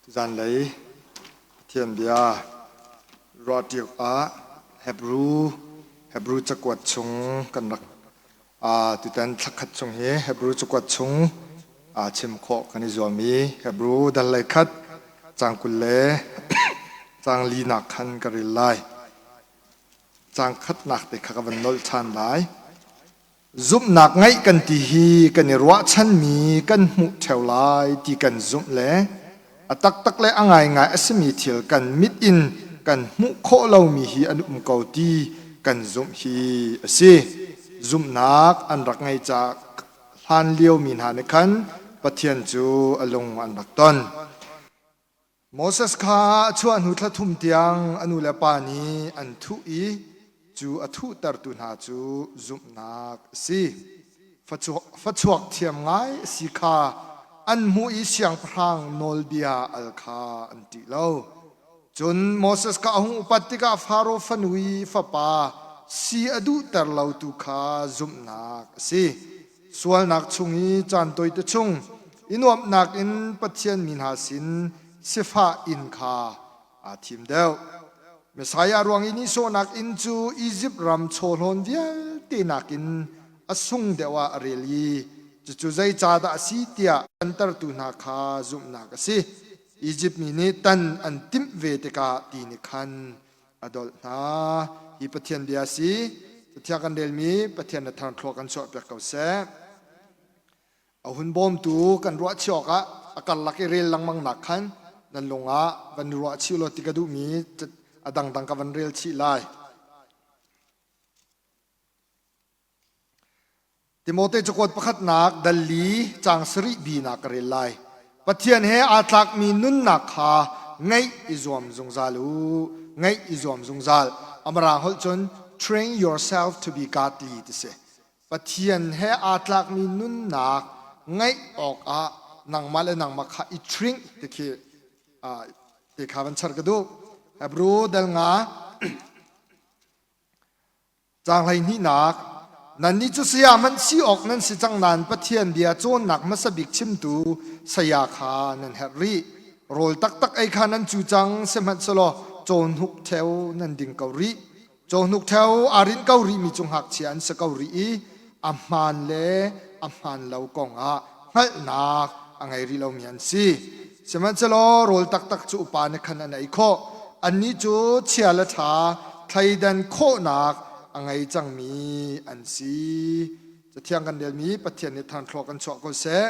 Zanlei Pathian bia ruah ah Hebrew Hebrew cakuat chung kan rak tutan thlakhat chung hi Hebrew cakuat chung chim khawh kan i zuam i Hebrew dal lei khat caang 20 le caang linak khan ka rel lai. Caang khatnak te kha ka van nolh ṭhan lai. Zumhnak ngeih kan ti hi kan i ruahchanmi kan hmuh ṭheo lai ti kan zumh le a taktak le a ngaingai a simi thil kan mit in kan hmuh khawh lomi hi an um ko ti kan zumh hi a si. Zumhnak an rak ngei caah hlan liomi hna nih khan Pathian cu a lung an rak ton. Moses kha a chuah hnu thla thum tiang a nu le pa nih an thuh i cu a thuhtertu hna cu zumhnak a si. Fachuak thiam ngai a si kha an hmuh i siangpahrang nawlbia al kha an ṭih lo. Cun Moses kha a hung upat tikah Faro fanu i fapa si a duhter lotu kha zumhnak a si. Sualnak chung i caan tawite chung i nuamhnak in Pathian mi hna sin sifah inn kha aa thim deuh. Messiah ruang i nihsawhnak inn cu Izipt ram chawhlawn vialte nakin a sung deuh ah a rel i cucu zeicahdah a si tiah tantertu hna kha zumhnak a si. Izipt mi nih tan an timh ve tikah ti nih khan a dolh hna. Hi Pathian bia a si. Cathiang kan relmi Pathian na thangthlua kan chuahpiak ko seh. A hun bawmtu kan ruah chih awkah a karlak i rel lengmang nak khan nan lung ah van ruah chih law ti ka duhmi a dangdang ka van rel chih lai. Timote cakuat pakhatnak dal li caang sarih bi na ka rel lai. Pathian he aa tlakmi nunnak kha ngaih i zuam zungzal u. Ngaih i zuam zungzal. Amarang holh cun train yourself to be godly ti si. Pathian he aa tlakmi nunnak ngaih awkah nangmah le nangmah kha i train ti khi ti kha van char ka duh. Hebrew dal nga Caang hleihnihnak Nannih cu saya hmanh si awk nan si cang nain Pathian bia cawnnak hmasa bik chimtu saya kha nan herh rih. Rawl taktak ei kha nan cu cang, sihmanhsehlaw cawhnuk ṭheo nan ding ko rih. Cawhnuk ṭheo aa rinh ko rihmi cu ngakchia an si ko rih i a hmaan le a hmaan lo kongah hngalhnak a ngei rih lomi an si. Sihmanhsehlaw rawl taktak cu upa nih khan an ei khawh. Annih cu chia le ṭha thleidan khawhnak a ngei cangmi an si. Cathiang kan relmi Pathian nih thangthlua kan chuah ko seh.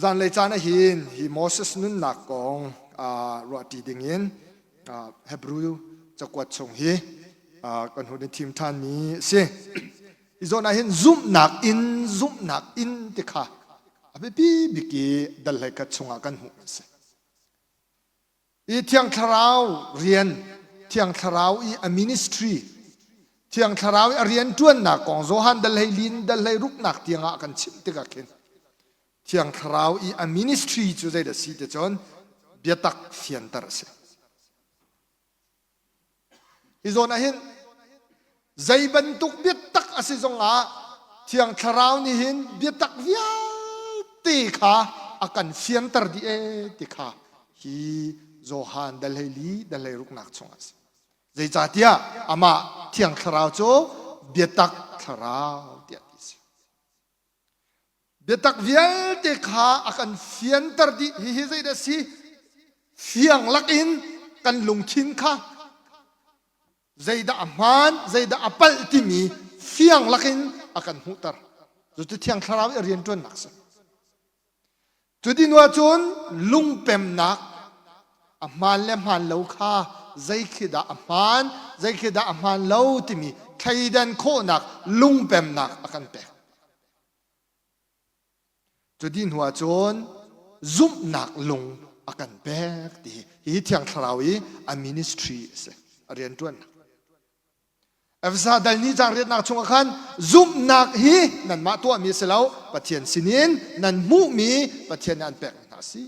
Zanlei caan ah hin hi Moses nunnak kong ruahṭi dingin Hebrew cakuat chung hi kan hun i thim ṭhanmi a si. Hi zawn ah hin zumhnak in zumhnak in ti kha a biapi bik i dal hleikhat chungah kan hmuh a si. I Thiang Thlarau rian, Thiang Thlarau i a ministry, Thiang Thlarau i a rianṭuannak kong Johan dal hlei lin dal hlei ruknak tiangah kan chim tikah khin Thiang Thlarau i a ministry cu zeidah si ti cun biatak fianter a si. Hi zawn ah hin zei bantuk biatak a si zongah Thiang Thlarau nih hin biatak vialte kha a kan fianter dih ee ti kha hi Johan dal hlei li dal hlei ruknak chungah a si. Zeicahtiah amah Thiang Thlarau cu biatak thlarau tiah ti a si. Biatak vialte kha a kan fianter dih. Hihi zeidah a si? Fiang lakin kan lungthin kha zeidah a hmaan, zeidah a palh timi fiang lakin a kan hmuhter. Cucu Thiang Thlarau i a rianṭuannak a si. Cuti hnu ahcun lungpemnak a hmaan le hmaan lo kha zei khi dah a hmaan, zei khi dah a hmaan lo timi thleidan khawhnak lungpemnak a kan pek. Cuti hnu ahcun zumhnak lung a kan pek ti hi Thiang Thlarau i a ministry a si, a rianṭuannak. Efesa dal ni caang riatnak chungah khan zumhnak hi nanmah tuahmi a si lo Pathian sinin nan hmuhmi Pathian nih an pekmi hna a si.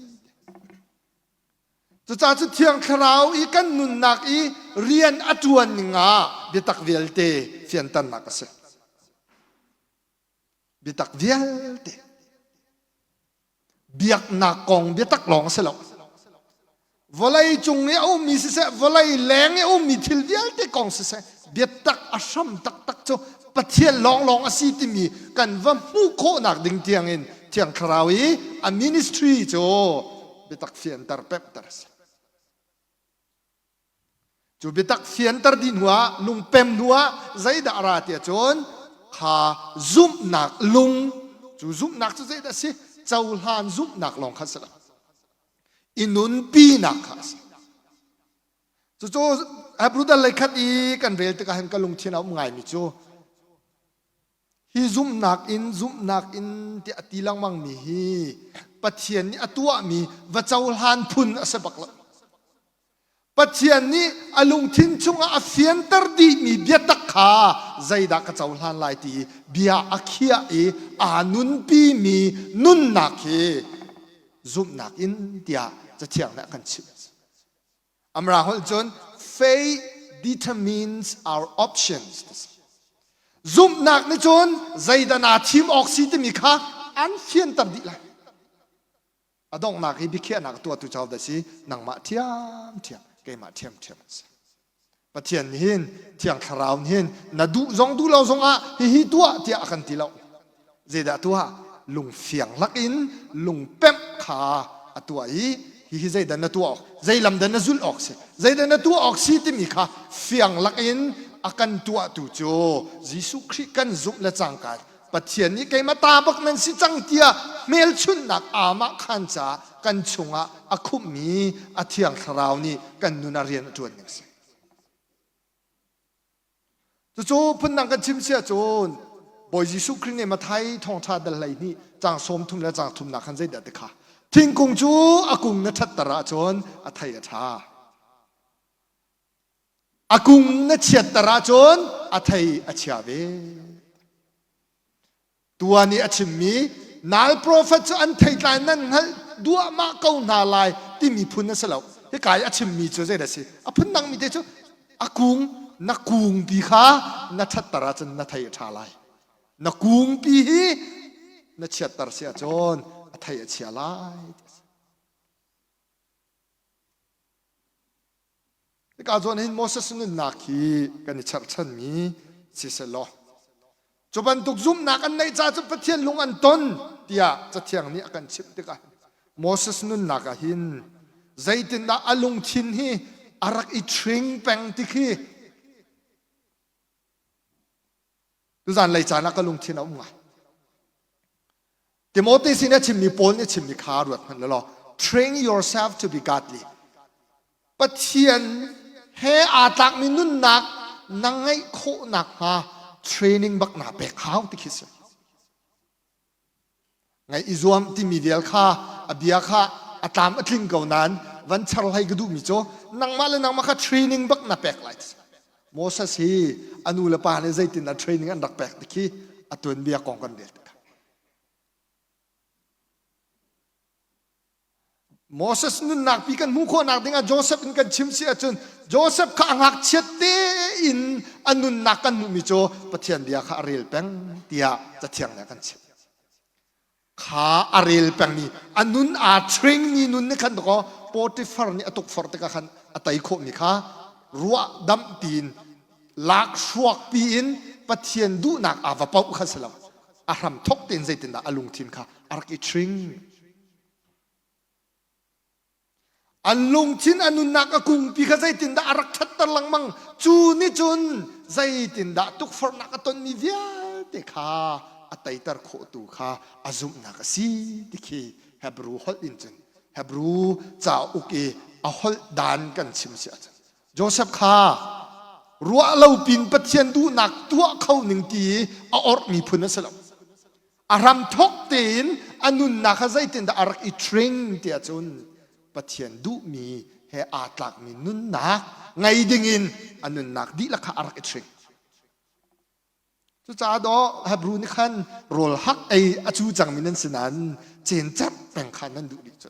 Cucaah cu Thiang Thlarau i kan nunnak i rian a ṭuan ning ah biatak vialte fianternak a si. Biatak vialte. Biaknak kong biatak lawng a si lo. Vawlei cung i a ummi siseh, vawlei leng i a ummi thil vialte kong siseh, biatak a hram taktak cu Pathian lawnglawng a si timi kan va hmuh khawhnak ding tiangin Thiang Thlarau i a ministry cu biatak fianter pemhter a si. Cu biatak fianter dih hnuah lungpem hnuah zeidah a ra tiah cun kha zumhnak lung cu zumhnak cu zeidah a si cohlan zumhnak lawng kha a si lo i nunpinak kha a si. Cucu Hebrew dal lei khat i kan rel tikah hin ka lungthin a um ngaimi cu Hi zumhnak in zumhnak in tiah a ti lengmang mi hi Pathian nih a tuahmi va cohlan phun a si bak lo. Pathian nih a lungthin chungah a fianter dihmi biatak kha zeidah ka cohlan lai ti bia a khiah i aa nunpimi nunnak hi zumhnak in tiah Cathiang nih a kan chimh. Amra holh cun faith determines our options. Zumhnak nih cun zeidah naa thim awk si timi kha an fianter dih lai. A donghnak hi biakhiahnak tuahtu cu dah si nangmah ṭhiamṭhiam keimah ṭhiamṭhiam an si. Pathian nih hin Thiang Thlarau nih hin na duh zong duh lo zongah hihi tuah tiah a kan ti lo. Zeidah tuah? Lungfiang lakin lungpemh kha a tuah i hihi zeidah na tuah awk, zei lam dah na zulh awk si, zeidah na tuah awk si timi kha fiang lakin a kan tuahtu cu Jesuh Khrih kan zumh le cangka Pathian nih keimah ta bak nan si cang tiah hmelchunhnak aamah khan caah kan chungah a khumhmi a Thiang Thlarau nih kan nun ah rian a ṭuan ning a si. Cucu phundang kan chim si ahcun Bawi Jesuh Khrih nih Matthai thawngṭha dal 12 caang 30 le caang thumnak khan zeidah ti kha thingkung cu a kung na ṭhatter ahcun a thei a ṭha. A kung na chiatter ahcun a thei a chia ve. Tuan i a chimmi nal profet cu an theitlai nan hngalh duahmah ko hna lai timi phun a si lo. Hika i a chimmi cu zeidah a si? A phun dangmi te cu a kung na kungpi kha na ṭhatter ahcun na thei a ṭha lai. Na kungpi hi na chiatter si ahcun a thei a chia lai. Hika zawn hin Moses nunnak hi kan i cherhchanmi si sehlaw cu bantuk zumhnak an neih caah cun Pathian lung an ton tiah Cathiang nih a kan chimh tikah Moses nunnak ah hin zeitindah a lungthin hi a rak i ṭhing peng ti khi tuzan lei caan ah ka lungthin a um ngai. Timothy sin a chimmi Paul nih a chimmi kha ruat hmanh law train yourself to be godly. Pathian he aa tlakmi nunnak na ngeih khawh nakhnga training bak naa pek hau ti khi si. Ngaih i zuam timi vial kha a bia kha a tlam a tling ko nain van char hlei ka duhmi cu nangmah le nangmah kha training bak na pek lai. Moses hi a nu le pa nih zeitin a training an rak pek ti khi a tuanbia kong kan rel tikah. Moses nunnak pi kan hmuh khawhnak dingah Joseph in kan chim si ahcun Joseph kha a ngakchiat tein a nunnak kan hmuhmi cu Pathian bia kha a rel peng tiah Cathiang nih a kan chimh. Kha a rel pengmi a nun aa trainmi nun nih khan dakaw Potiphar nih a tukforh tikah khan a tei khawhmi kha ruah damh tiin lak hruak piin Pathian duhnak aa va poh kha si lo. A hram thok tein zeitindah a lungthin kha a rak i train. An lungthin a nunnak a kungpi kha zeitindah a rak ṭhatter lengmang cu nih cun zeitindah tukforhnak a tonmi vialte kha a teiter khawhtu kha a zumhnak a si ti khi Hebrew holh in cun Hebrew cauk i a holh dan kan chim si ahcun Joseph kha ruah lo pin Pathian duhnak tuah kho ning ti i a orhmi phun a si lo. A hramthawk tein a nunnak kha zeitindah a rak i train tiah cun Pathian duhmi he aa tlakmi nunnak ngei dingin a nunnak dihlak kha a rak i train. Cucaah dawh Hebrew nih khan rawl hak ei a cu cangmi nan si nain cencerh peng kha nan duh dih cu.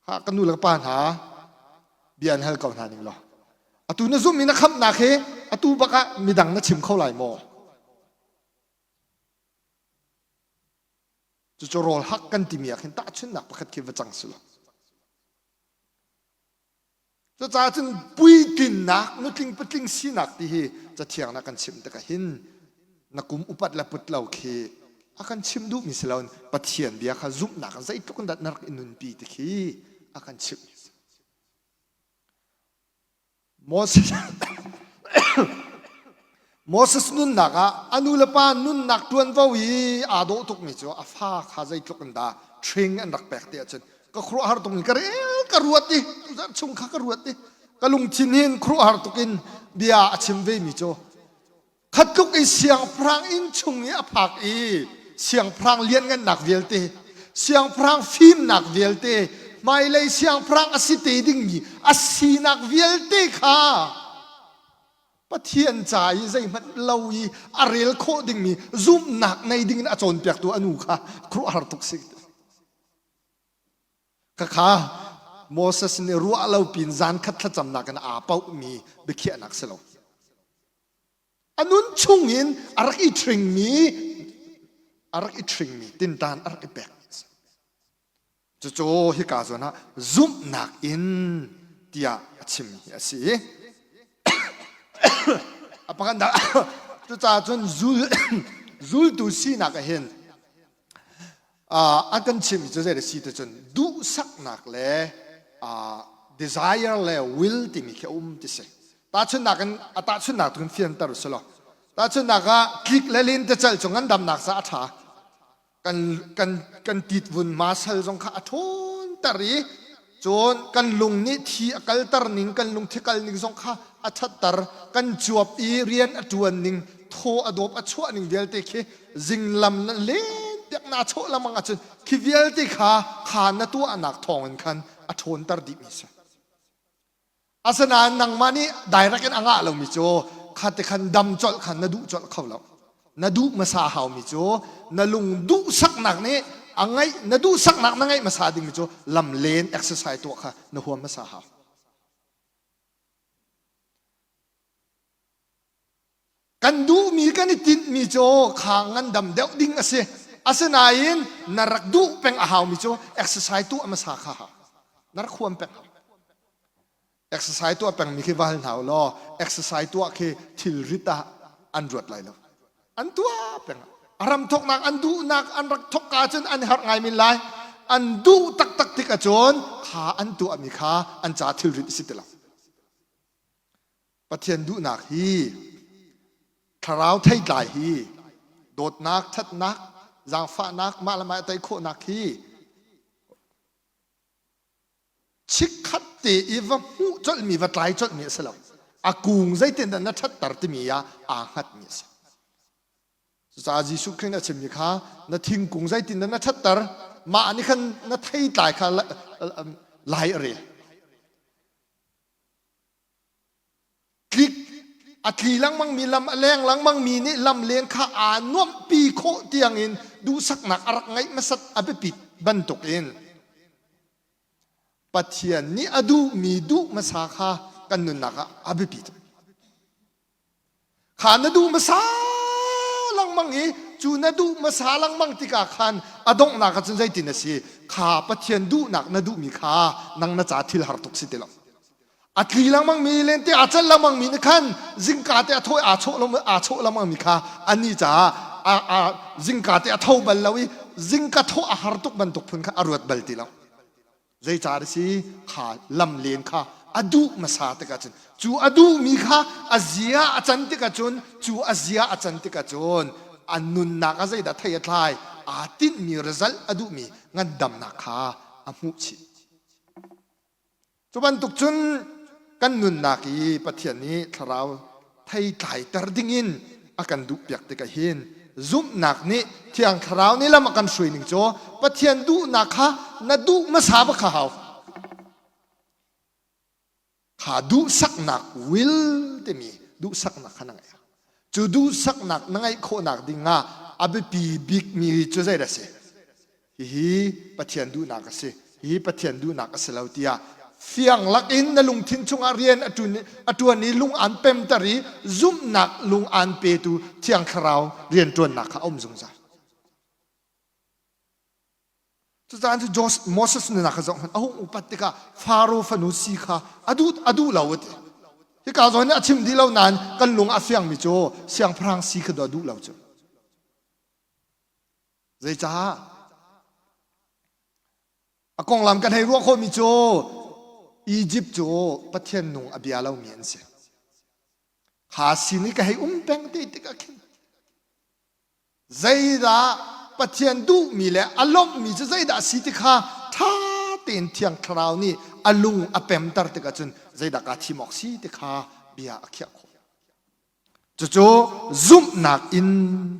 Ha ka nu le ka pa hna bia an hal ko hna ning law atu na zumh i na khamhnak hi atu bak ah midang na chim kho lai maw? Cucu rawl hak kan timi ah khin tahchunhnak pakhat khi va cang si law. Cucaah cun puitlinnak, nutling patling sinak ti hi cathiang na kan chim tikah hin na kum upat le put lo khi a kan chim duhmi si loin Pathian bia kha zumhnak zeitluk in dah na rak i nunpi ti khi a kan chimhmi a si. Moses Moses nunnak ah a nu le pa nunnak ṭuanvo i aa dawh tukmi cu a fa kha zeitluk in dah ṭhing an rak pek ti ahcun ka khuaruahhar tuk in ka rel ka ruat i tuzarh chung kha ka ruat i ka lungthin hin khuaruahhar tuk in bia a chim ve mi cu khat tluk i siangpahrang inn chung i a phak i siangpahrang lianngannak vialte siangpahrang fimnak vialte hmailei siangpahrang a si te dingmi a sinak vialte kha Pathian ca i zeihmanh lo i a rel khawh dingmi zumhnak nei dingin a cawnpiaktu a nu kha khuaruahhar tuk si. Khakha Moses nih ruah lo pin zan khat thlacamnak in aa pauhmi biakhiahnak si lo. A nun chungin a rak i ṭhingmi a rak i ṭhingmi tinṭan a rak i pek. Cucu hika zawn ah zumhnak in tiah a chimmi hi a si. A pakhatnak cucaah cun zul zultu sinak ah hin a kan chimmi cu zei a si ti cun duhsaknak le desire le will timi khi a um ti si. Tahchunhnak in a tahchunhnak tu in fianter u sih law. Tahchunhnak ah tlik le lentecelh cu ngandamnak caah a ṭha. Kan kan kan titvun masal zong kha a ṭhawnter i cun kan lung nih thi a kalter ning kan lungthi kal ning zong kha a ṭhatter kan cuap i rian a ṭuan ning thaw a dawp a chuah ning vialte khi zinglam na len piak na chawh lamang ahcun khi vialte kha kha na tuahnak thawngin khan a ṭhawnter dihmi si. Asinain nangmah nih direct in a ngah lomi cu kha ti khan dam colh khan na duh colh kho lo. Na duh hmasa haumi cu na lung duhsaknak nih a ngaih na duhsaknak na ngeih hmasa dingmi cu lam len exercise tuah kha na huam hmasa hau. Kan duhmi kan i tinhmi cu kha ngandam deuh ding a si. Asinain na rak duh peng a haumi cu exercise tuah hmasa kha hau. Na rak huam peng hau. Exercise tuah pengmi khi val hna u law exercise tuah khi thilrit ah an ruat lai lo. An tuah peng. A ram thawknak an duhnak an rak thawk ka cun an harh ngai men lai. An duh taktak tik ahcun kha an tuahmi kha an ca thilrit a si ti lo. Pathian duhnak hi thlarau theitlai hi dawtnak, ṭhatnak, zaangfahnak, mah le mah tei khawhnak hi chikkhat te i va hmuh colhmi, va tlai colhmi a si lo. A kung zeitindah na ṭhatter timi ah aa hngatmi a si. Cucaah Jesuh Khrih nih a chimmi kha na thingkung zeitindah na ṭhatter, mah nih khan na theitlai kha lai a rel. Tlik a tli lengmangmi lam a leng lengmangmi nih lam len kha aa nuamhpi khawh tiangin duhsaknak a rak ngeih hmasat a biapit bantukin Pathian nih a duhmi duh hmasa kha kan nunnak ah a biapi tuk. Kha na duh hmasa lengmang i cu na duh hmasa lengmang tikah khan a donghnak ah cun zeitin a si kha Pathian duhnak na duhmi kha nang na ca thil har tuk si ti lo. A tli lengmang mi lente aa celh lengmang mi nih khan zingka te a thawi aa chawh lo aa chawh lengmang mi kha annih caah a, a zingka te a tho bal lo i zingka thawh a har tuk bantuk phun kha a ruat bal ti lo. Zeicah a si kha lam len kha a duh hmasa tikah cun cu a duhmi kha a zia a can tikah cun cu a zia a can tikah cun a nunnak ah zeidah thei a tlai aa tinhmi result a duhmi ngandamnak kha a hmuh chih. Cu bantuk cun kan nunnak i Pathian nih thlarau thei tlaiter dingin a kan duhpiak tikah hin zumhnak nih Thiang Thlarau nih lam a kan hruai ning cu Pathian duhnak kha na duh hmasa bak kha hau. Kha duhsaknak will timi duhsaknak kha na ngeih. Cu duhsaknak na ngeih khawhnak dingah a biapi bikmi cu zeidah a si? Hihi Pathian duhnak a si. Hihi Pathian duhnak a si lo tiah fiang lakin na lungthin chungah rian a ṭuan, a ṭuan i lung aan pemter i zumhnak lung aan petu Thiang Thlarau rianṭuannak kha a um zungzal. Cucaah cu Moses nunnak kha zoh hmanh a hung upat tikah Faro fanu si kha a duh a duh lo a ti. Hika zawn nih a chim dih lo nain kan lung a fiangmi cu siangpahrang si kha a duh lo cu. Zeicah? A konglam kan hei ruah khawhmi cu Egypt cu Pathian nung a bia lomi an si. Kha sin i ka hei um peng te tikah khin Zeidah Pathian duhmi le a lawmhmi cu zeidah a si ti kha ṭha tein Thiang Thlarau nih a lung a pemter tikah cun zeidah kaa thim awk si ti kha bia a khiah khawh. Cucu zumhnak in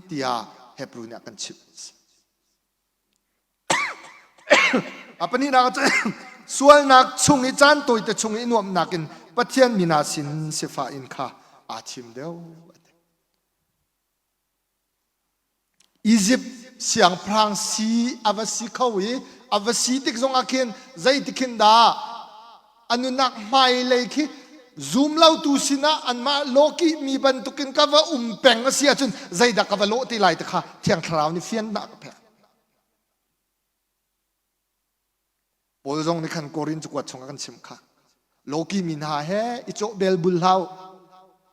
tiah Hebrew nih a kan chimh. A pahnihnak ah cun sualnak chung i caan tawite chung i nuamhnak in Pathian mi hna sin sifah in kha aa thim deuh. Izipt siangpahrang si a va si kho i a va si tik zongah khin zeitikhin dah a nunnak hmailei khi zum lotu sinah anmah lawkihmi bantukin ka va um peng a si ahcun zeidah ka va lawh ti lai ti kha Thiang Thlarau nih fiannak a pek. Paul zong nih khan Korin cakuat chung a kan chimh kha. Loki mi hna he i cawh bel bul hlah u.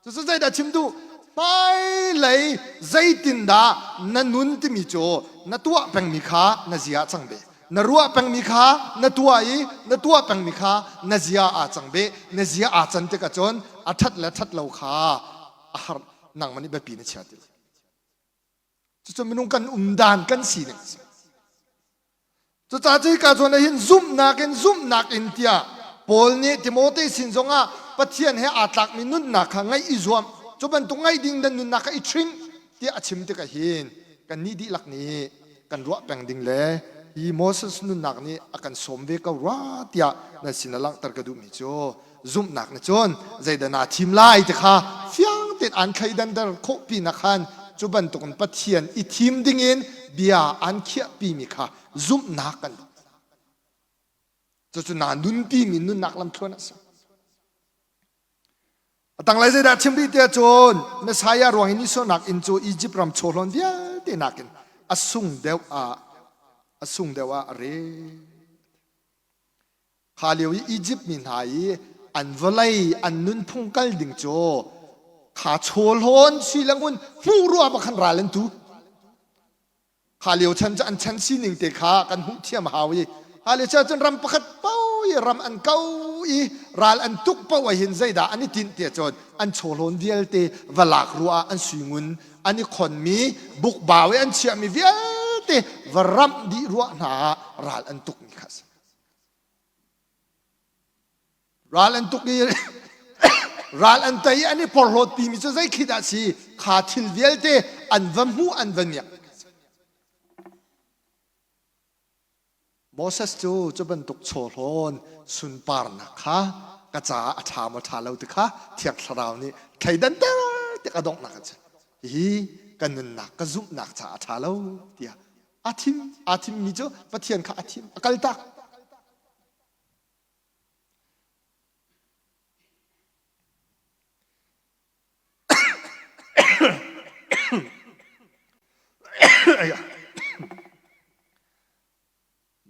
Cucu zeidah chim duh? Hmailei zeitindah na nun timi cu na tuah pengmi kha na zia ah cang ve. Na ruah pengmi kha na tuah i na tuah pengmi kha na zia aa cang ve. Na zia aa can tikah cun a ṭhat le ṭhat lo kha a har nangmah nih biapi na chia ti lo. Cucu minung kan umdan kan sining a si. Cucaah cu hika zawn ah hin zumhnak in zumhnak in tiah Paul nih Timote sin zongah Pathian he aa tlakmi nunnak kha ngaih i zuam cu bantuk ngaih ding dan nunnak kha i ṭhing tiah a chim tikah hin kannih dihlak nih kan ruah peng ding le hi Moses nunnak nih a kan sawm ve ko rua tiah nan sin ah langhter ka duhmi cu zumhnak nih cun zeidah naa thim lai ti kha fiang tein aan thleidanter khawh pinah khan cu bantukin Pathian i thim dingin bia aan khiahpimi kha zumhnak kan cucu naa nunpimi nunnak lamthluan a si. A tanglei zeidah chim rih tiah cun Messiah ruang i nihsawhnak inn cu Egypt ram chawhlawn vialte nakin a sung deuh ah a sung deuh ah a rel. Kha lio i Izipt mi hna i an vawlei an nunphung kal ding cu kha chawhlawn si le ngun hmuh ruah bak khan ral an tu. Kha lio chan cu an chan sining te kha kan hmuh thiam hau i kha lio chan cun ram pakhat paoh i ram an ko i ral an tuk paoh ah hin zeidah an i tinh tiah cun an chawhlawn vialte va lak ruah ah an suingun an i khonmi bukbau i an chiahmi vialte va ramh dih ruah hna ah ral an tukmi kha a si. Ral an tuk i ral an tei i an i porhlawt timi cu zei khi dah si kha thil vialte an va hmuh an va miak. Moses cu cu bantuk chawhlawn sunparnak kha ka caah a ṭha maw ṭha lo ti kha Thiang Thlarau nih thleidanter tik a donghnak a si. Hihi ka nunnak ka zumhnak caah a ṭha lo tiah A thim aa thimmi cu Pathian kha a thim a kaltak.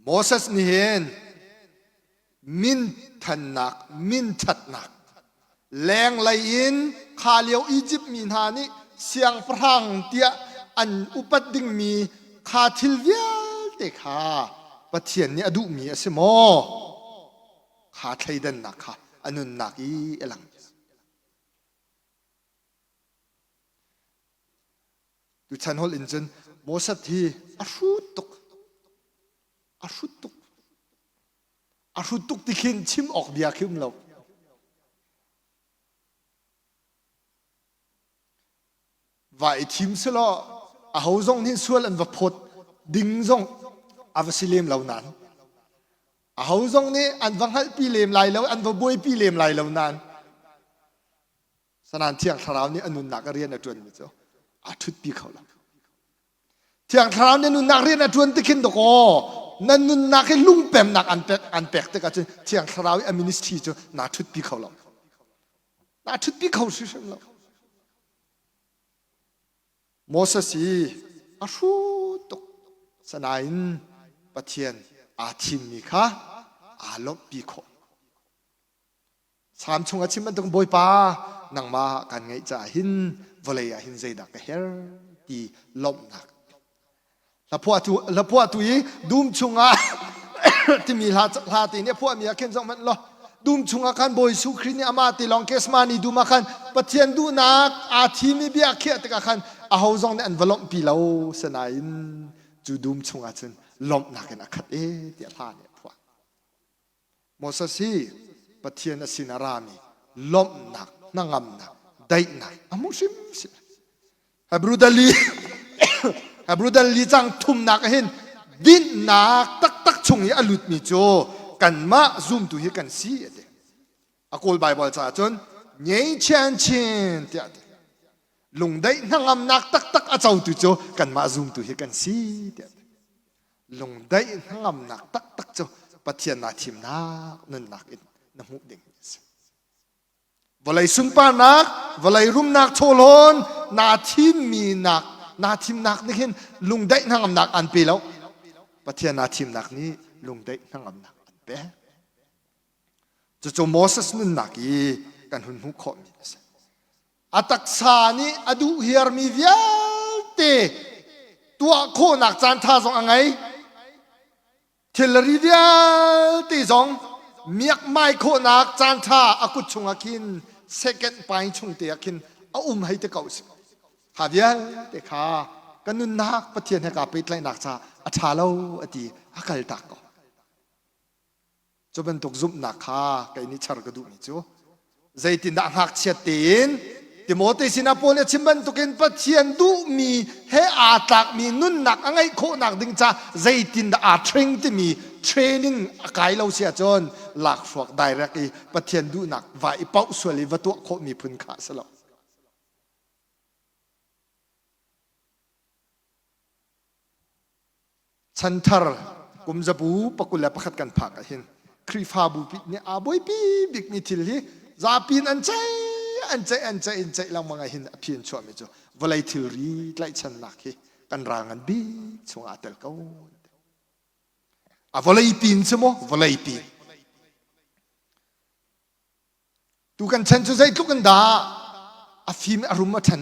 Moses nih hin min thannak min ṭhatnak lenglei in kha lio Izipt mi hna nih siangpahrang tiah an upat dingmi kha thil vialte kha Pathian nih a duhmi a si maw? Kha thleidannak kha a nunnak i a lang. Tuchan holh in cun Moses hi a hrut tuk. A hrut tuk. A hrut tuk ti khin chim awk bia khi um lo. Va i thim selaw aho zong nih sual an va phawt ding zong a va si lem lo nain aho zong nih an va hngalhpi lem lai lo an va buaipi lem lai lo nain Sanan Thiang Thlarau nih a nunnak a rian a ṭuanmi cu aa ṭhutpi kho lo. Thiang Thlarau nih nunnak rian a ṭuan tikhin dakaw na nunnak hi lungpemnak an pek an pek tikah cun Thiang Thlarau i a ministry cu naa ṭhutpi kho lo. Naa ṭhutpi kho hrimhrim lo. Moses hi a hrut tuk. Sanain Pathian Aa thimmi kha aa lawmhpi khawh. Salm chung a chim bantuk Bawipa nangmah kan ngaih caah hin vawlei ah hin zeidah ka her ti lawmhnak. Hlaphuahtu i dum chungah timi hla hla te nih a phuahmi ah khin zong hmanh law dum chungah khan Bawi Jesuh Khrih nih amah te lawng Gethsemane dum ah khan Pathian duhnak aa thimi bia a khiah tikah khan aho zong nih an va lawmhpi lo sinain cu dum chungah cun lawmhnak in a khat e tiah hla nih a phuah. Moses hi Pathian a sin a rami lawmhnak, hnangamnak, daihnak a hmuh hrimhrim. Hebrew dali Hebrew dali cang thumnak ah hin dinhnak taktak chung i a lutmi cu kanmah zumtu hi kan si a ti. A Kawl Baibal caah cun ngei chian chin tiah a ti. Lungdaih hnangamnak taktak a cotu cu kanmah zumtu hi kan si tiah a ti. Lungdaih hnangamnak taktak cu Pathian naa thimnak nunnak in na hmuh ding a si. Vawlei sunparnak, vawlei rumnak chawhlawn naa thimmi nak naa thimnak nih hin lungdaih hnangamnak an pe lo. Pathian naa thimnak nih lungdaih hnangamnak an pek. Cucu Moses nunnak i kan hun hmuh khawhmi a si. A taksa nih a duh hiarmi vialte tuah khawhnak caanṭha zong a ngei. Thilri vialte zong miakmai khawhnak caanṭha a kut chungah khin second pai chung te ah khin a um hei te ko si. Kha vialte kha ka nunnak Pathian he kaa pehtlaihnak caah a ṭha lo a ti a kaltak ko. Cu bantuk zumhnak kha kei nih char ka duhmi cu zeitindah ngakchiat tein Timote sinah Paul nih a chim bantukin Pathian duhmi he aa tlakmi nunnak a ngeih khawhnak ding ca zeitindah aa train timi training a kai lo si ahcun lakhruak direct i Pathian duhnak va i pauh sual i va tuah khawhmi phun kha a si lo. Chanthar kum zabu 21 kan phak ah hin Khrihfabu nih aa buaipi bikmi thil hi zapi in an ceih an ceih an ceih in ceih lengmang ah hin a phi an chuahmi cu vawlei thilri tlaihchannak hi kan ral ngan bik chungah aa tel ko. A vawlei pin cu maw vawlei pin. Tu kan chan cu zeitluk in dah a fim a rum a ṭhan.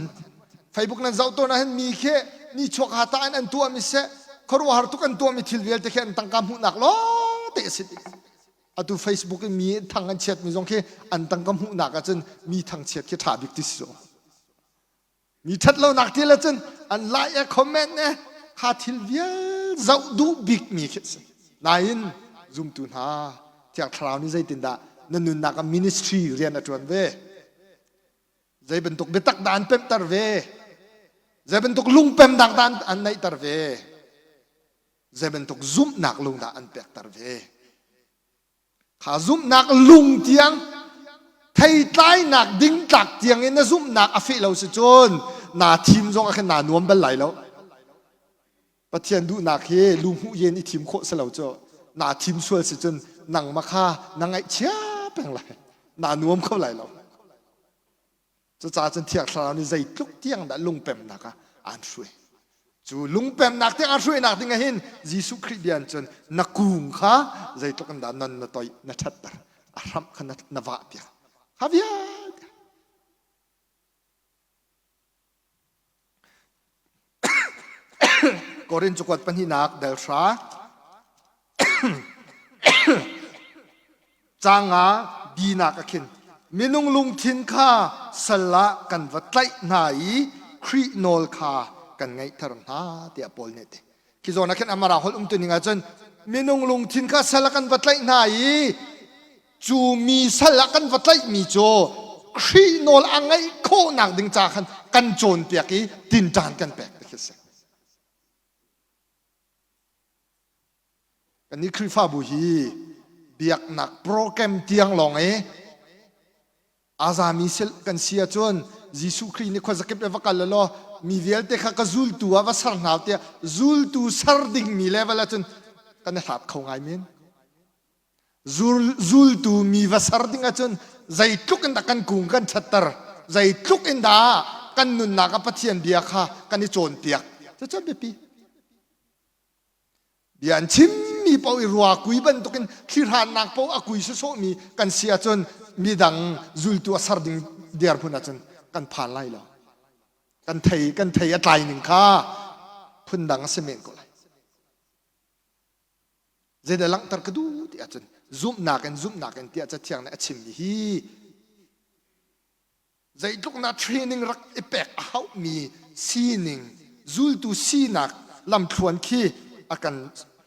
Facebook nan zoh tawn ahhin mi khi ni chuak ha ta in an tuahmi seh khuaruahhar tuk an tuahmi thil vialte khi an tangka hmuhnak lawngte a si dih. Atu Facebook in mi thang an chiatmi zong khi an tangka hmuhnak ahcun mi thangchiat khi ṭha bik ti si lo. Mi ṭhat lonak til ahcun an like e comment e kha thil vial zoh duh bikmi khi a si. Nain zumtu hna Thiang Thlarau nih zeitindah na nunnak ah ministry rian a ṭuan ve? Zei bantuk biatak dah an pemhter ve? Zei bantuk lungpemnak dah an neihter ve? Zei bantuk zumhnak lung dah an pekter ve? Kha zumhnak lung tiang theitlainak ding tlak tiang in na zumhnak a feh lo si cun naa thim zong ah khin naa nuam bal lai lo. Pathian duhnak hi lu hmuh yen i thim khawh si lo cu naa thim sual si cun nangmah kha na ngaihchia peng lai naa nuam kho lai lo. Cucaah cun Thiang Thlarau nih zeitluk tiang dah lungpemnak ah aan hruai. Cu lungpemnak tiang aan hruainak ding ah hin Jesuh Khrih bia in cun na kung kha zeitluk in dah non na toih na ṭhatter a hramh kha na, na vah piak. Kha vialte. Korin cakuat pahnihnak del hra Canga dinak a khin. Minung lungthin kha sal ah kan va tlaih hna i Khrih nawl kha kan ngaihter hna tiah Paul nih a ti. Khi zawn ah khin Amara holh umtu ning ahcun minung lungthin kha sal ah kan va tlaih hna i cu mi sal ah kan va tlaihmi cu Khrih nawl a ngaih khawhnak ding ca khan kan cawnpiak i tinṭan kan pek ti khi a si. Kannih Khrihfabu hi biaknak program tiang lawng i aa zami kan si ahcun Jesuh Khrih nih khuazakip le va kal law mi vialte kha ka zultu ah va ser hna tiah zultu ser dingmi level ahcun kan i hlat kho ngai men. Zultu mi va ser ding ahcun zeitluk in dah kan kung kan ṭhatter, zeitluk in dah kan nunnak ah Pathian bia kha kan i cawnpiak. Cucu a biapi. Bia an chimmi chimmi paoh i rua kui bantukin thlihrannak paoh a kui sawsawhmi kan si ahcun midang zultu a ser ding dirhmun ahcun kan phan lai lo. Kan thei kan thei a tlai ning kha phundang a si men ko lai. Zeidah langhter ka duh ti ahcun zumhnak in zumhnak in tiah Cathiang nih a chimmi hi zeitluk na training rak i pek a hauhmi sining zultu sinak lamthluan khi a kan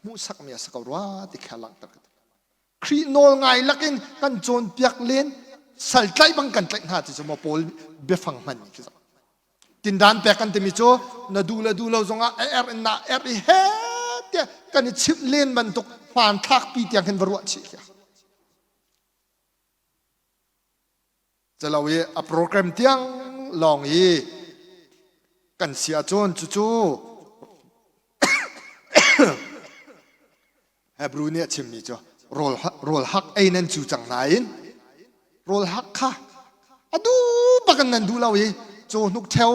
hmuhsakmi a si ko rua ti kha langhter ka duh. Khrih nawl ngai lakin kan cawnpiak len sal tlaih bang kan tlaih hna ti cu maw Paul biafang hmanmi khi zoh. Tindan pek kan timi cu na duh le duh lo zongah a er in na er i he tiah kan i chimh len bantuk hmanthlak pi tiang khin va ruah chih khi. Calo i a program tiang lawng i kan si ahcun cucu Hebrew nih a chimmi cu rawl rawl hak ei nan cu cang nain rawl hak kha a duh bak in nan duh lo i cawhnuk ṭheo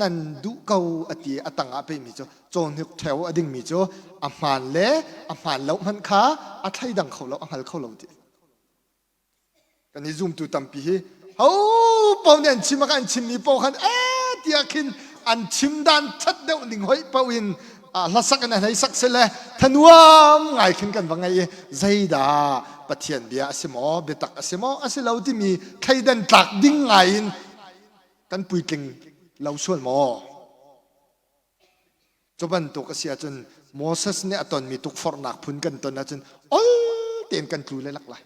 nan duh ko a ti a tang ah pehmi cu cawhnuk ṭheo a dingmi cu a hmaan le a hmaan lo hmanh kha a thleidang kho lo a hngal kho lo ti Kan i zumtu tampi hi ho paoh nih an chim ah an chimmi paoh khan ee tiah khin an chim dan that deuh ning hoih paoh in hlasak in an hei sak sile thanuam ngai khin kan va ngei i zeidah Pathian bia a si maw biatak a si maw a si lo timi thleidan tlak ding ngai in kan puitling lo sual maw? Cu bantuk a si ahcun Moses nih a tonmi tukforhnak phun kan ton ahcun ol tein kan tlu le lak lai.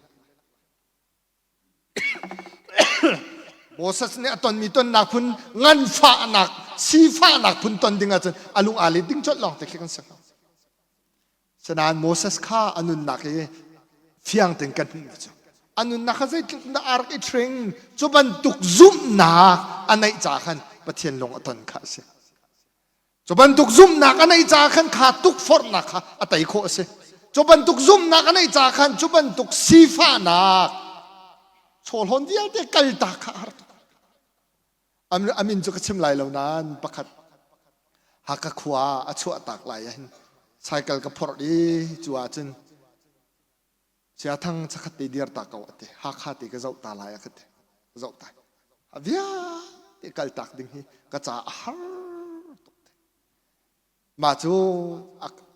Moses nih a tonmi tonnak phun nganfahnak, sifahnak phun ton ding ahcun a lung aa let ding colh lawng te khi kan si hnga. Sinain Moses kha a nunnak hi fiang tein kan hmuhmi cu a nunnak kha zeitluk in dah a rak i ṭhing cu bantuk zumhnak a neih ca khan Pathian lung a ton kha a si. Cu bantuk zumhnak a neih caah khan kha tukforhnak kha a tei khawh a si. Cu bantuk zumhnak a neih caah khan cu bantuk sifahnak chawhlawn vialte kaltak kha a har tuk. A min cu ka chim lai lo nain pakhat Hakha khua a chuahtak lai ah hin cycle ka phorh i cu ahcun Siathang chakhat te dir ta ko a ti. Hakha te ka zoh ta lai a ka ti. Ka zoh ta. A vialte kal tak ding hi ka ca a har tuk te. Mah cu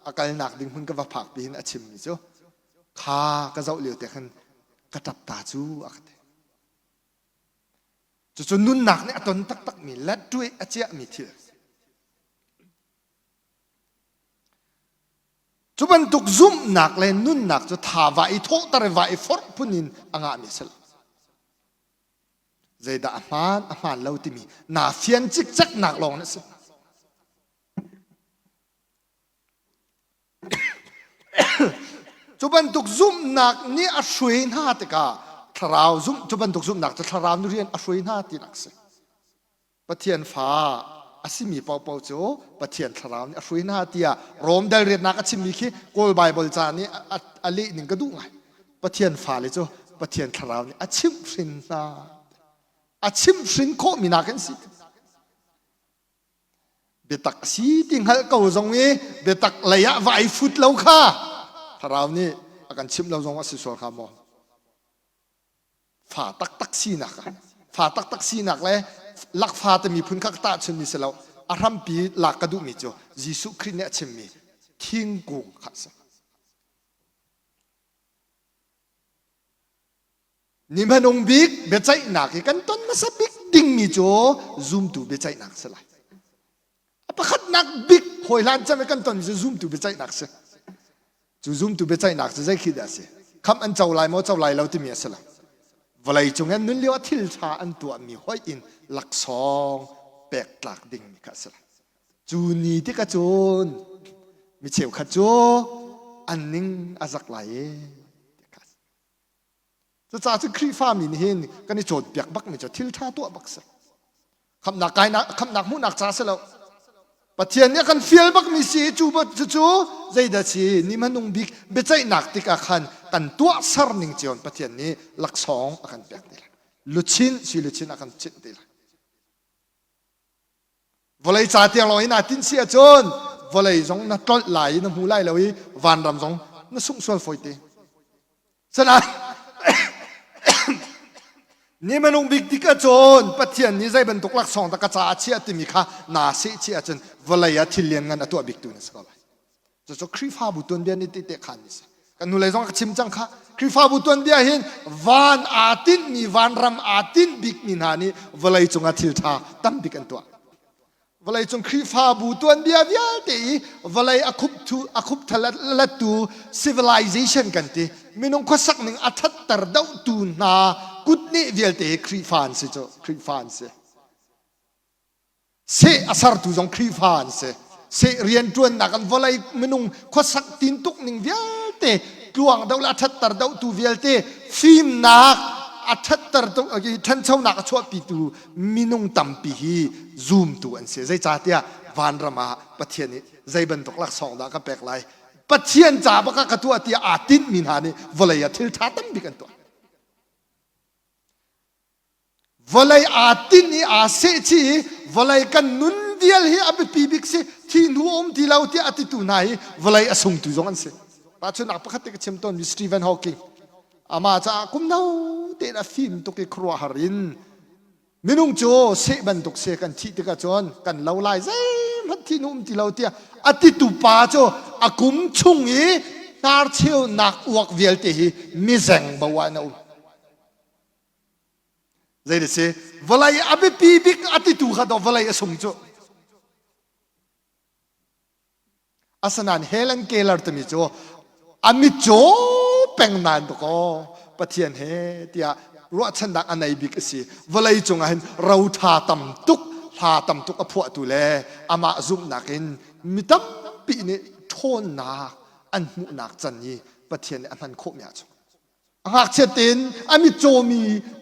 a kalnak ding hmun ka va phak pi hin a chimmi cu kha ka zoh lio te khan ka ṭap ta cu a ka ti. Cucu nunnak nih a ton taktakmi lettuih a ciahmi thil. Cu bantuk zumhnak le nunnak cu tha va i thawhter i va i forh phun in a ngahmi a si lo. Zeidah a hmaan, a hmaan lo timi naa fian cikceknak lawng a si. Cu bantuk zumhnak nih a hruai hna tikah thlarau zumh cu bantuk zumhnak cu thlarau nih rian a hruai hna tinak a si. Pathian fa a simi paohpaoh cu Pathian thlarau nih a hruai hna tiah Rom dal riatnak a chimmi khi Kawl Baibal ca nih a leh ning ka duh ngai. Pathian fale cu Pathian thlarau nih a chimhhrin hna. A chimhhrin khawhmi nakin si. Biatak a si ti hngalh ko zong i biatak lei ah va ai fut lo kha thlarau nih a kan chimh lo zong a si sual kha maw? Fa taktak sinak ah fa taktak sinak le lakfa timi phun kha ka tahchunmi si lo a hrampi lak ka duhmi cu Jesuh Khrih nih a chimmi thingkung kha a si. Ni hmanung bik biaceihnak hi kan ton hmasa bik dingmi cu zumtu biaceihnak a si lai. A pakhatnak bik hawihlan cem i kan tonmi cu zumtu biaceihnak a si. Cu zumtu biaceihnak cu zei khi dah a si? Khamh an co lai maw co lai lo timi a si lo. Vawlei cung an nun lio ah thil ṭha an tuahmi hoih in laksawng pek tlak dingmi kha a si lai. Cu ni tikah cun mi cheukhat cu an ning a zak lai i Cucaah cu Khrihfami nih hin kan i cawnpiak bakmi cu thil ṭha tuah bak si. Khamhnak kainak khamhnak hmuhnak ca si lo. Pathian nih a kan fial bakmi si i cu cucu zeidah si ni hmanung bik biaceihnak tikah khan kan tuahser ning cio in Pathian nih laksawng a kan pek te lai. Luchin si luchin a kan chinh te lai. Vawlei ca tiang lawng in naa tinh si ahcun vawlei zong na tlolh lai i na hmu lai lo i vanram zong Na sungh sual fawi te. Sanain ni manung bik tik ahcun Pathian nih zei bantuk laksawng dah ka caah a chiah timi kha naa seh chih ahcun vawlei ah thil lianngan a tuah biktu na si ko lai. Cucu Khrihfabu tuanbia nih tehte khaan ni si. Kan hnulei zong ka chim cang kha. Khrihfabu tuanbia hin van aa tinhmi, vanram aa tinh bikmi hna nih vawlei cungah thil ṭha tam bik an tuah. Vawleicung Khrihfabu tuanbia vialte i vawlei a khupthu a khupthalattu civilization kan ti. Minung khuasak ning a ṭhatter dohtu hna kutneh vialte hi Khrihfa an si cu. Khrihfa an si. Seh a sertu zong Khrihfa an si. Seh rianṭuannak an vawlei minung khuasak tintuk ning vialte tluang deuh le a ṭhatter deuhtu vialte fimnak a ṭhatter ṭhanchonak a chuahpitu minung tampi hi zumtu an si. Zeicahtiah vanram ah Pathian nih zei bantuk laksawng dah ka pek lai Pathian ca bak ah ka tuah tiah aa tinhmi hna nih vawlei ah thil ṭha tam bik an tuah. Vawlei aa tinh i aa sehchih i vawlei kan nun vial hi a biapi bik si thi hnu um ti lo tiah a titu hna hi vawlei a sungtu zong an si. Tahchunhnak pakhat te ka chim tawn mi Stephen Hawking amah caah kum no tein a fim tuk i khuaruahhar in minung cu seh bantuk se kan thih tikah cun kan lo lai zeihmanh thi hnu um ti lo tiah a titu pa cu a kum chung i hnarcheunak uak vialte hi mizeng bo ah na um. Zei na si? Vawlei a biapi bik a titu kha dawh vawlei a sung cu. Asinain Helen Keller timi cu a mitcaw peng nain dakaw Pathian he tiah ruahchannak a nei bik a si. Vawlei cungah hin ro ṭha tam tuk, hla tam tuk a phuahtu le amah zumhnak in mi tampi nih ṭhawnnak an hmuhnak can i Pathian nih a hman khawhmi ah cun A ngakchiat tein a mitcawmi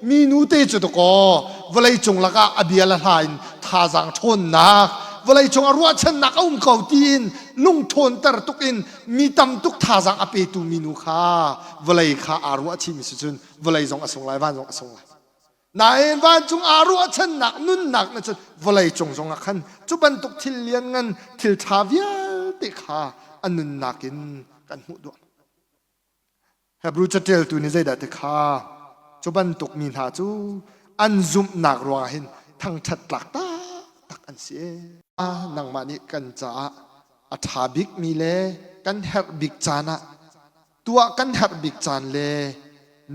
minu te cu dakaw vawleicung lakah a bia le hla in thazaang ṭhawnnak vawleicung ah ruahchannak a um ko tiin lungṭhawnter tuk in mi tam tuk thazaang a petu minu kha vawlei kha aa ruahchihmi si cun vawlei zong a sung lai van zong a sung lai. Nain vancung aa ruahchannak nunnak na cun vawlei cung zong ah khan cu bantuk thil lianngan thil ṭha vialte kha a nunnak in kan hmuh duah. Hebru caṭialtu nih zeidah ti kha cu bantuk mi hna cu an zumhnak ruangah hin thangṭhat tlak taktak an si. Nangmah nih kan caah a ṭha bikmi le kan herh bik caan ah tuah kan herh bik caan le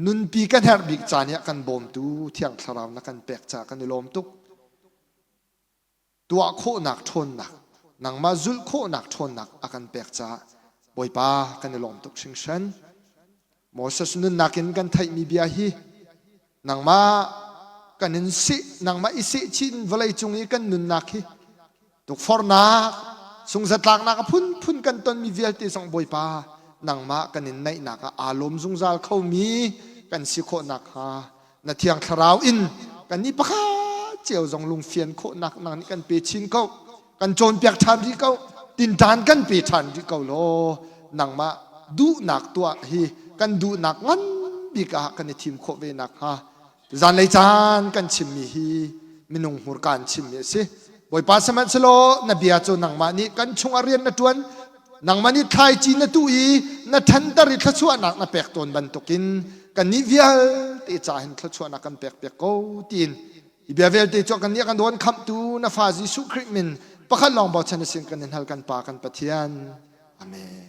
nunpi kan herh bik caan i a kan bawmtu Thiang Thlarau na kan pek caah kan i lawm tuk. Tuah khawhnak ṭhawnnak, nangmah zulh khawhnak ṭhawnnak a kan pek caah Bawipa kan i lawm tuk hringhran. Moses nunnak in kan theihmi bia hi nangmah kan in seh, nangmah i seh chin vawlei cung i kan nunnak hi tukforhnak, sungzatlaknak a phunphun kan tonmi vialte zong Bawipa nangmah kan in naihnak ah aa lawm zungzal khomi kan si khawh nakhnga na thiang thlarau in kan nih pakhat cio zong lungfian khawhnak nang nih kan pe chin ko kan cawnpiak ṭhan rih ko tinṭan kan pe ṭhan rih ko law nangmah duhnak tuah hi kan duhnak ngan bik ah kan i thim khawh ve nakhnga zanlei caan kan chimmi hi minung hmurka in chimmi a si Bawipa sihmanhsehlaw na bia cu nangmah nih kan chungah rian na ṭuan Nangmah nih thlaici na tuh i na ṭhanter i thluachuahnak na pek tawn bantukin kannih vialte ca hin thluachuahnak kan pek piak ko tiin hi bia vialte cu kannih a kan dawn khamhtu na fa Jesuh Khrih min pakhat lawng bochan a sin kan in hal kan Pa kan Pathian. Amen.